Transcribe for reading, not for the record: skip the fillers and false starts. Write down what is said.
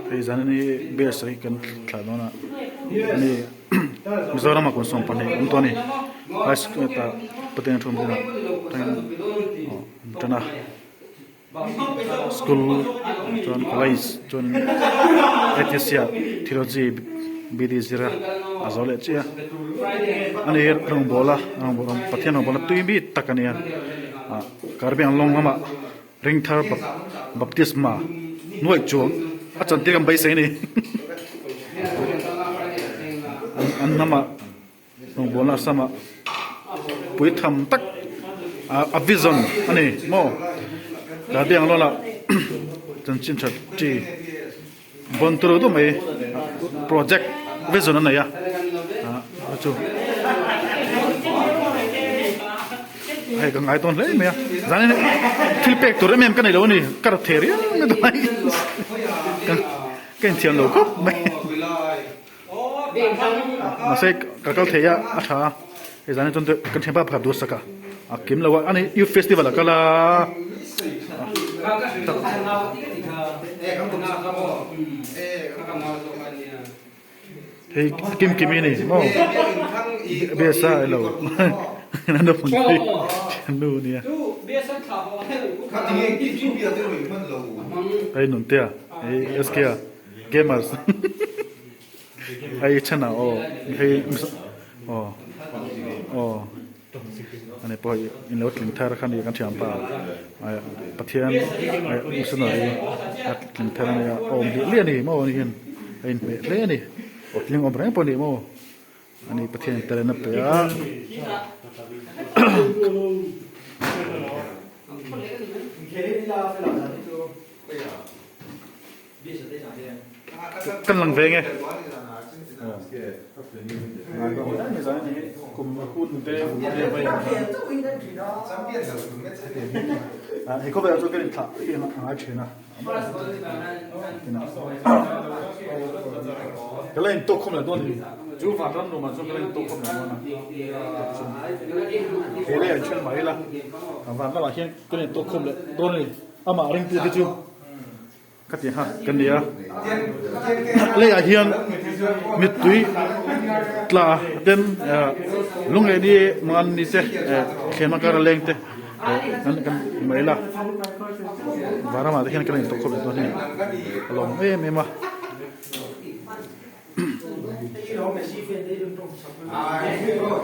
Hei zan hi base hi kan thlah dawn a ni Mizoram ah kum 12 awm tawh a ni high school tah Pathian thu awm thin a school chuan college chuan ATC ah theology BD zir a a zo leh chiah a ani hi rawngbawl a Pathian rawngbawl a tui mi tak a ni a ah Karbi Anglong lamah. Ringthar baptisma nuaih chuang a chantir kan beisei a ni. An hnamah rawngbawlna a samah pui tham tak a vision a ni maw Karbi Anglong lah chanchin tha chi bawn turu duh mai project vision a nei a chu hei ka ngai tawn hle mai a zanin thil pek tur em em ka nei lo a ni ka rat thei riau mai tunah hian ka inthiam lo khawp mai mahse ka kal thei a a tha a hei zanin chuan kan thianpa pakhat duhsak a a kim lo a ani youth festival a kal a. Hei kim kim i ni maw biasa elo na phun hi nu nia hei nun tia hei SK a gamers hei chana aw hei aw aw Ani pawh hi in lo tling thar kha a ni kan thiam pa Pathian missionary a tling thar a nia a awm hliah hliah a ni maw ani hian a inhmeh hle a ni aw tling awm reng pawh a ni maw ani Pathian in talent a pe a. Kan lang ve nge. Hei khawvel chu kan inthlah hi a ngai thin a. Ka la intawk khawm leh dawn a ni. Chu vanram nuamah chuan ka la intawk khawm leh dawn a. He lei an then mai ila vanramah hian kan intawk khawm leh dawn a ni. Amah ringtute chu. Ka ti ha kan ni a, leiah hian mittui tla ten lungleh ni man ni te thlema kar a leng te kan kan mai la varamah te hian kan intawk khawp leh dawn a ni a lawm em em a.